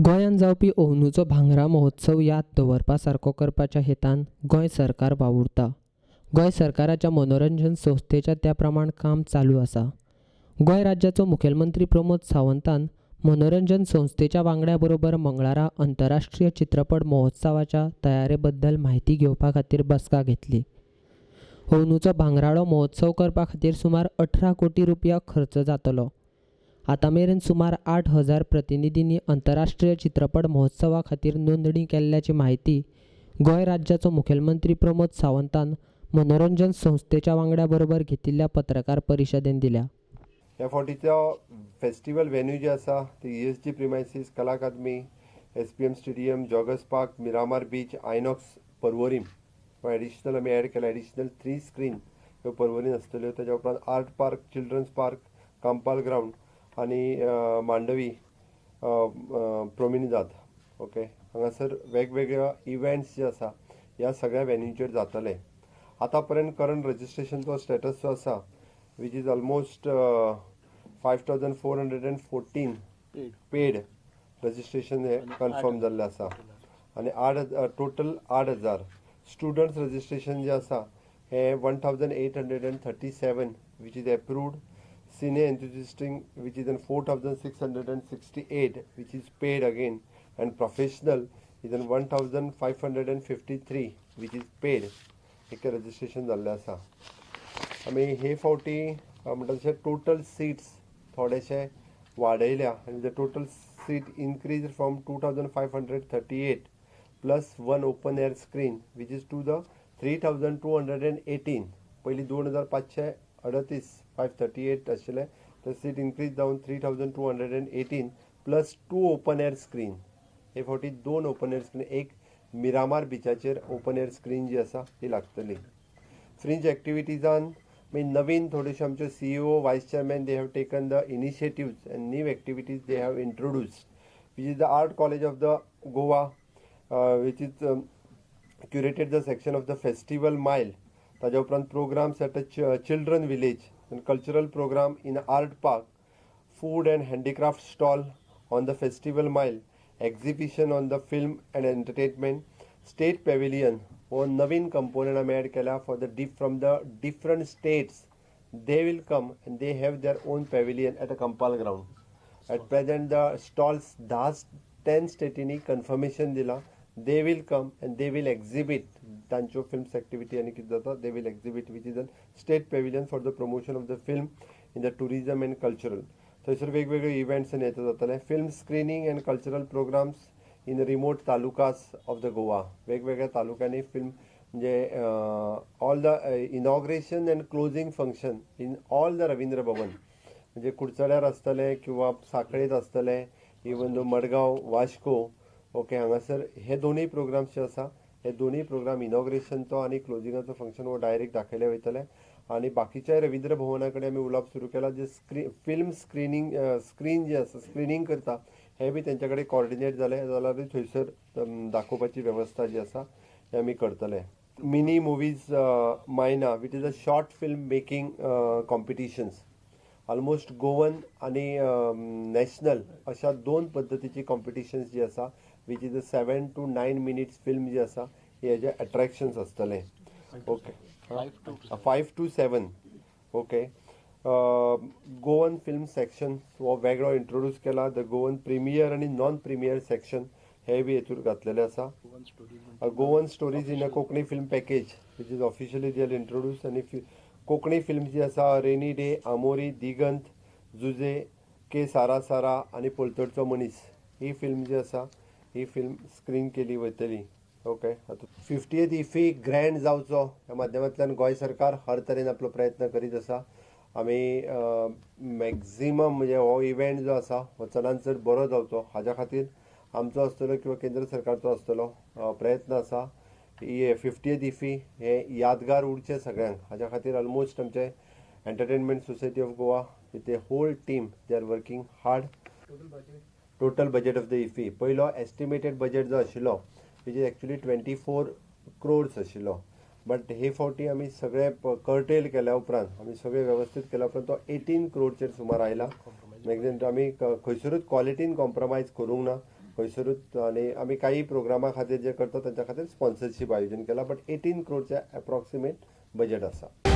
गोंयांत जावपी अंदूचो भांगरा महोत्सव याद दवरपा सारको करपाच्या हेतान गोंय सरकार वावुरता. गोंय सरकाराच्या मनोरंजन संस्थेच्या त्या प्रमाण काम चालू आसा. गोंय राज्याचो मुखेलमंत्री प्रमोद सावंतान मनोरंजन संस्थेच्या वांगड्या बरोबर मंगळारा अंतरराष्ट्रीय चित्रपट महोत्सवाच्या तयारे बद्दल म्हायती घेवपा खातीर बसका घेतली. अंदूचो भांगराळो महोत्सव करपा खातीर सुमार 18 कोटी रुपया खर्च जातलो. आतां मेरेन सुमार 8,000 प्रतिनिधींनी अंतरराष्ट्रीय चित्रपट महोत्सवा खातीर नोंदणी केल्ल्याची म्हायती गोंय राज्याचो मुखेलमंत्री प्रमोद सावंतान मनोरंजन संस्थेच्या वांगड्या बरोबर घेतिल्ल्या पत्रकार परिशदेन दिल्या. ह्या फावटीचो फेस्टिवल वेन्यू जे आसा ते ESG premises, Kala Academy, SPM stadium, joggers park, Miramar beach, Inox Porvorim additional आमी एड केला. एडिशनल 3 स्क्रीन ह्यो पर्वरीन आसतल्यो. ताच्या उपरांत art park, children's park, Campal ground आनी मांडवी प्रोमिनिदाद. ओके, हांगासर वेगवेगळ्या इव्हेंट्स जे आसा ह्या सगळ्या वेन्यूचेर जातले. आतां पर्यंत करंट रजिस्ट्रेशनचो स्टेटस जो आसा which is almost 5,414 paid registration हे कन्फर्म जाल्लें आसा आनी 8,000 टोटल 8,000 स्टुडंट्स रजिस्ट्रेशन जे आसा हे 1,837 which is approved. Cine enthusiastic which is an 4,668 which is paid again and professional is an 1,553 which is paid. एक रजिस्ट्रेशन जाल्लें आसा. आमी हे फावटी म्हणटा तशें टोटल सीट्स थोडेशे वाडयल्या आनी the total seat increase from 2,538 plus 1 open air screen which is to the 3,218. पयलीं 2,538 538 आशिल्लें, तर सीट इन्क्रीज जावन 3,218 प्लस 2 ओपन एअर स्क्रीन. हे फावटी 2 ओपन एअर स्क्रीन, एक मिरामार बिचाचेर ओपन एअर स्क्रीन जी आसा ती लागतली. फ्रिंज एक्टिविटीजान मागीर नवीन थोड्योश्यो आमच्यो CEO, vice chairman they have taken the initiatives and new activities they have introduced which is the art college of the Goa which is curated the section of the festival mile. ताज्या उपरांत programs at a children village, cultural program in art park, food and handicraft stall on the festival mile, exhibition on the film and entertainment, state pavilion हो नवीन component आमी add केला for the from the different states they will come and they have their own pavilion at a Campal ground. At present the stalls 10 स्टेटींनी confirmation दिलां. They will come and they will exhibit तांच्यो films activity आनी कितें जाता they will exhibit which is an state pavilion for the promotion of the film in the tourism and cultural. थंयसर वेगवेगळे events आनी हें जातले. Film screening and cultural programs in remote talukas of the Goa. वेगवेगळ्या तालुक्यांनी film म्हणजे all the inauguration and closing function in all the Ravindra Bhavan, म्हणजे कुडचड्यार आसतलें किंवा साखळेंत आसतलें, even though Madgaon, Vasco. Okay, हांगासर हे दोनूय प्रोग्राम्स जे आसा हे दोनूय प्रोग्राम इनॉग्रेशनचो आनी क्लोजिंगाचो फंक्शन हो डायरेक्ट दाखयले वयतले. आनी बाकीच्या रवींद्र भवना कडेन आमी उलोवप सुरू केलां. जे फिल्म स्क्रिनींग स्क्रीन जे आसा स्क्रिनींग करता हे बी तेंच्या कडेन कॉर्डिनेट जालें जाल्यारूय थंयसर दाखोवपाची वेवस्था जी आसा हे आमी करतले. Mini movies Mayana which is a short film making competitions almost Goan आनी नॅशनल अशा 2 पद्दतीची कॉम्पिटिशन्स जी आसा which is a 7 to 9 minutes film जी आसा हेजे अट्रॅक्शन्स आसतले. Okay, 5 to 7. Okay, Goan film section हो वेगळो इंट्रोड्यूस केला. The Goan premier आनी नॉन प्रिमियर सेक्शन हे बी हेतूर घातलेले आसा. Goan stories in a Konkani film package which is officially they introduce. आनी कोंकणी फिल्म जी आसा रेनी डे, आमोरी, दिगंत, जुजे, के सारा सारा आनी पलतडचो मनीस ही फिल्म जी आसा ही फिल्म स्क्रीन केली वयतली. ओके, आतां 50th IFFI grand जावचो ह्या माध्यमांतल्यान गोंय सरकार हर तरेन आपलो प्रयत्न करीत आसा. आमी मॅक्झिमम म्हणजे हो इव्हेंट जो आसा हो चडान चड बरो जावचो हाज्या खातीर आमचो आसतलो किंवा केंद्र सरकारचो आसतलो प्रयत्न आसा. ही 50th IFFI हे यादगार उरचें सगळ्यांक हाज्या खातीर ऑलमोस्ट आमचे entertainment society of Goa with a whole team they are working hard. Total budget of the IFFI पयलो एस्टिमेटेड बजेट जो आशिल्लो which is actually 24 crores आशिल्लो, बट हे फावटी आमी सगळे कर्टेल केल्या उपरांत आमी सगळे वेवस्थीत केल्या उपरांत तो 18 क्रोडचेर सुमार आयला. मॅक्झिमम आमी खंयसरूच क्वॉलिटीन कॉम्प्रोमायज करूंक ना. खंयसरूच आनी आमी काही प्रोग्रामा खातीर जे करता तांच्या खातीर स्पॉन्सरशीप आयोजन केला, बट 18 क्रोडचे एप्रॉक्सिमेट बजेट आसा.